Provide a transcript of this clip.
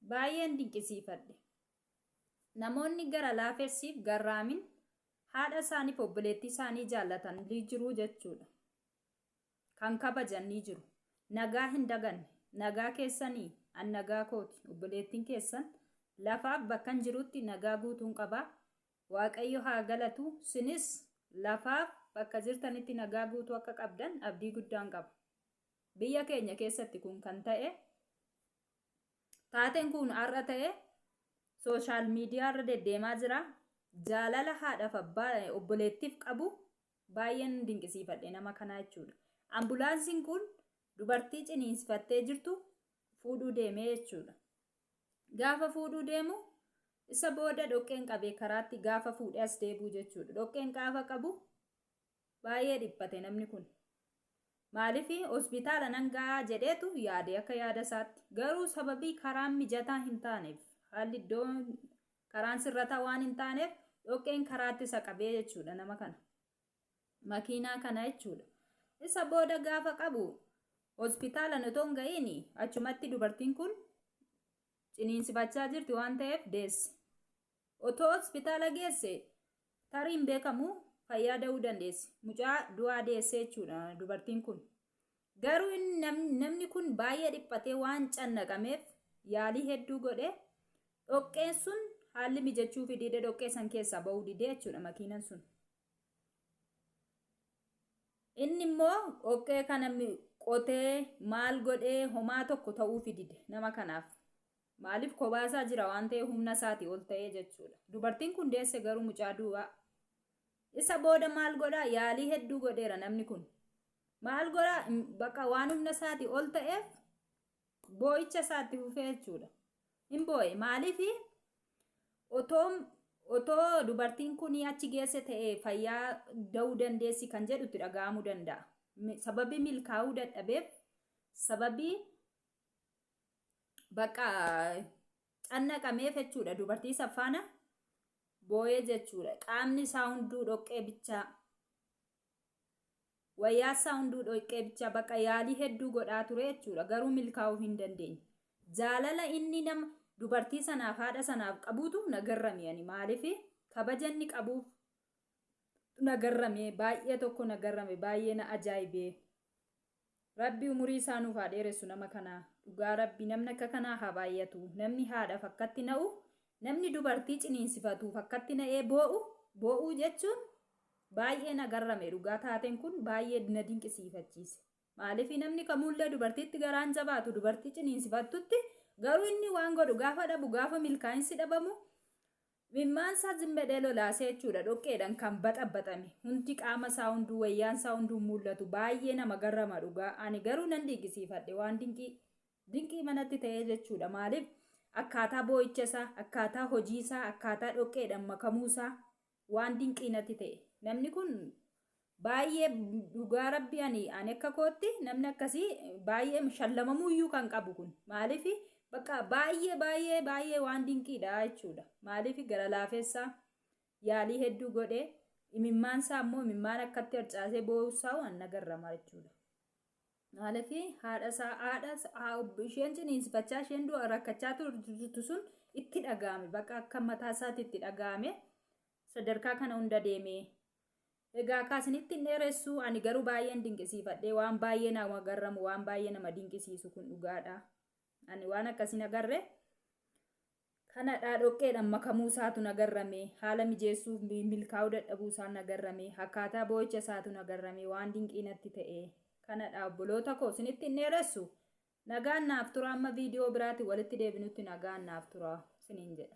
Baay'een dinqisiifadhe. Namoonni gara laafessiif garraamin haadha isaaniif obboleettii isaanii jaallatan ni jiru jechuudha. Kan kabajan ni jiru. Nagaa hin daganne. Nagaa keessanii an nagaa kooti. Obboleettiin keessan lafaaf bakkan jirutti nagaa guutuun qaba. Waaqayyo haa galatu. Sinis lafaaf bakka jirtanitti nagaa guutuu akka qabdan abdii guddaan qaba. Biyya keenya keessatti kun kan ta'e taateen kun har'a ta'e sooshaal miidiyaa irra deddeemaa jira. Jaalala haadhaaf abbaa obboleettiif qabu baay'een dinqisiifadhe nama kanaa jechuudha. Ambulaansiin kun dubartii ciniinsifattee jirtu fuudhuu deemee jechuudha. Gaafa fuudhuu deemu isa booda dhoqqeen qabee karaatti gaafa fuudhee as deebi'u jechuudha. Dhoqqeen gaafa qabu baay'ee dhiphate namni kun. Maaliif hospitaala nan gahaa jedheetu yaade akka yaada isaatti. Garuu sababii karaan mijataa hin taaneef haalli iddoo karaan sirrataa waan hin taaneef dhoqqeen karaatti isa qabee jechuudha nama kana. Makiinaa kana jechuudha. Isa booda gaafa qabu hospitaala otoo hin ga'iin achumatti dubartiin kun ciniinsifachaa jirti waan ta'eef deesse. Otoo hospitaala geesse tarii hin beekamu fayyaa da'uu dandeessi. Mucaa du'aa deessee jechuudha dubartiin kun. Garuu namni kun baay'ee dhiphatee waan cannaqameef yaalii hedduu godhe dhoqqeen sun haalli mijachuu fi didee dhoqqee san keessaa ba'uu didee jechuudha makiinan sun. Inni immoo dhoqqee kana qotee maal godhee homaa tokko ta'uu fi dide nama kanaaf. Maaliif kophaa isaa jira waan ta'eef humna isaatii ol ta'ee jechuudha. Dubartiin kun deesse garuu mucaa duwwaa. Isa booda maal godhaa? Yaalii hedduu godheera namni kun. Maal godhaa? Bakka waan humna isaatii ol ta'eef boo'icha isaatti fufee jechuudha. Hin boo'e. Maaliif otoo otoo dubartiin kun achi geesse ta'e fayyaa da'uu dandeessi kan jedhu itti dhaga'amuu danda'a. Sababii milkaa'uu dadhabeef sababii bakka cannaqameef jechuudha dubartii isa faana boo'ee jechuudha. Qaamni isaa hunduu dhoqqee bichaa wayyaa isaa hunduu dhoqqee bichaa bakka yaalii hedduu godhaa ture jechuudha. Garuu milkaa'uu hin dandeenye. Jaalala inni nama dubartii sanaaf haadha sanaaf qabuutu na garrame ani maaliif kabaja inni qabuuf na garrame baay'ee tokko na garrame baay'ee na ajaa'ibee. Rabbi umurii isaa nuuf haa dheeressu nama kanaa. Dhugaa Rabbi namni akka kanaa haa baay'atu. Namni haadhaaf akkatti na'u, namni dubartii ciniinsifatuuf akkatti na'ee boo'u, boo'uu jechuun baay'ee na garrame dhugaa taateen kun baay'ee na dinqisiifachiise. Maaliif namni kamuullee dubartiitti garaan jabaatu dubartii ciniinsifattutti garuu inni waan godhu gaafa dhabu gaafa milkaa'insi dhabamu Imimmaan isaa zimmedhee lolaasee jechuudha dhoqqeedhan kan baxabaxame hundi qaama isaa hunduu wayyaan isaa hunduu mul'atu baay'ee nama garrama dhugaa ani garuu nan dinqisiifadhe waan dinqii dinqii manatti ta'ee jechuudha maaliif akkaataa boo'icha isaa akkaataa hojii isaa akkaataa dhoqqeedhan makamuu isaa waan dinqii natti ta'e namni kun baay'ee dhugaa rabbi ani ani akka kootti namni akkasii baay'ee shallamamuu iyyuu kan qabu kun maaliif bakka baay'ee baay'ee baay'ee waan dinqiidha jechuudha maaliif gara laafessaa yaalii hedduu godhee imimmaan isaa immoo imimmaan akkatti harcaasee boo'uusaa waan nagarrama jechuudha. Maaliif haadha isaa haadha isheen ciniinsifachaa isheen du'a rakkachaa turtu sun itti dhaga'ame bakka akka mataa isaatti itti dhaga'ame sadarkaa kana hunda deemee Egaa akka isinitti hin dheeressu ani garuu baay'een dinqisiifadhee waan baay'ee nama garramu waan baay'ee nama dinqisiisu kun dhugaadha. Ani waan akkasii nagarre kanadhaa dhoqqeedhaan makamuu isaatu nagarrame haala mijeessuuf milkaa'uu dadhabuu isaan nagarrame akkaataa boo'icha isaatu nagarrame waan dinqii natti ta'e kanadha obboloota koo isinitti hin dheeressu nagaan naaf tura amma viidiyoo biraatti walitti deebinutti nagaan naaf tura isiniin jedha.